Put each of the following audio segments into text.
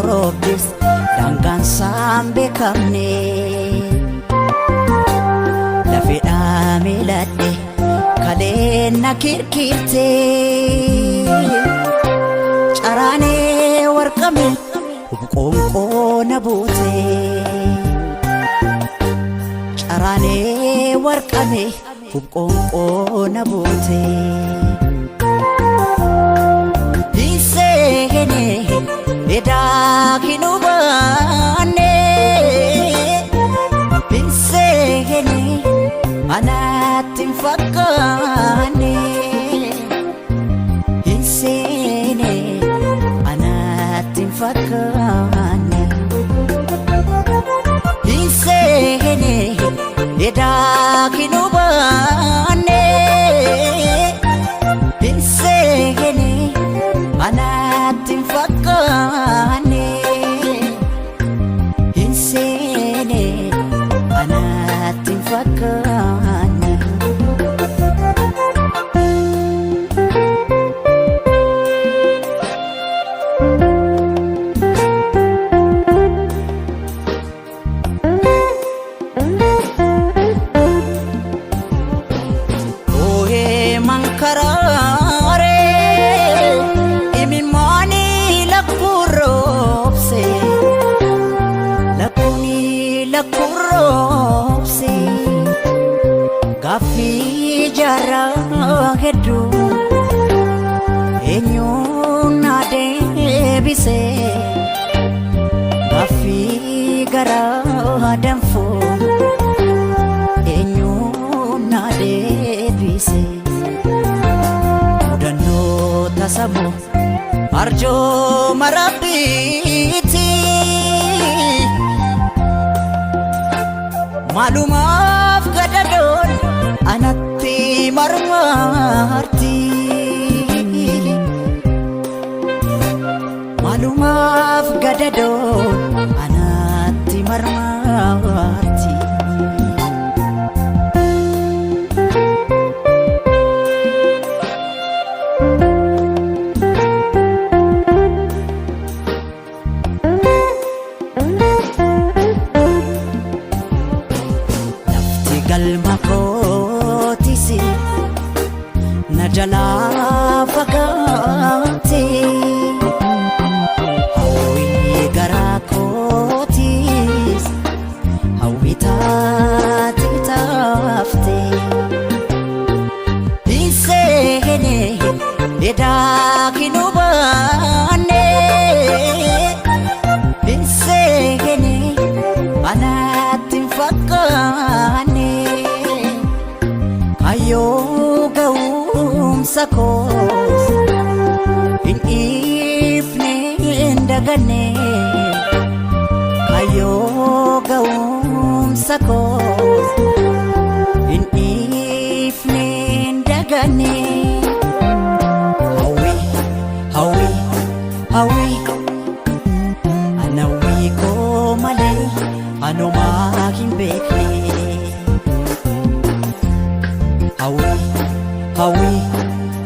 Roobdis daangaan isaan beekamne. Lafeedhaa miiladhe kaleen na kirkirte. Caraanee warqame qoonqoo na buute. Caraanee warqame qoonqoo na buute. Hinseene edaa hin hubanne. Hinseene anatti hin fakkaanne. Hinseene anatti hin fakkaanne. Hinseene edaa hin hubanne. Hinseene anatti hin fakkaanne. Hinseene anatti hin fakkaanne. Oohee mankaraaree imimmaanii lakkuroobse, lakkuuni lakkuroobse, gaaffii jaarraa hedduu eenyuun na deebise, gaaffii garaa danfuu eenyuun na deebise. Mudannoo tasamoo arjooma Rabbiiti. Maalumaaf gadadoon anatti marmarti? Maalumaaf gadadoon anatti marmarti? Lafti galma kootis na jalaa fagaate. Hawwii garaa kootis hawwii taate taafte. Hinseene edaa hin hubanne. Hinseene anatti hin fakkaanne. Kaayyoo ga'umsa koos hin dhiifne, hin daganne. Kaayyoo ga'umsa koos hin dhiifne, hin daganne. Hawwii, hawwii, hawwii, ana hawwii koo malee anumaa hin beekne. Hawwii, hawwii,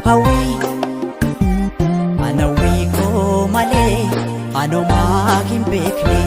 hawwii, ana hawwii koo malee anumaa hin beekne.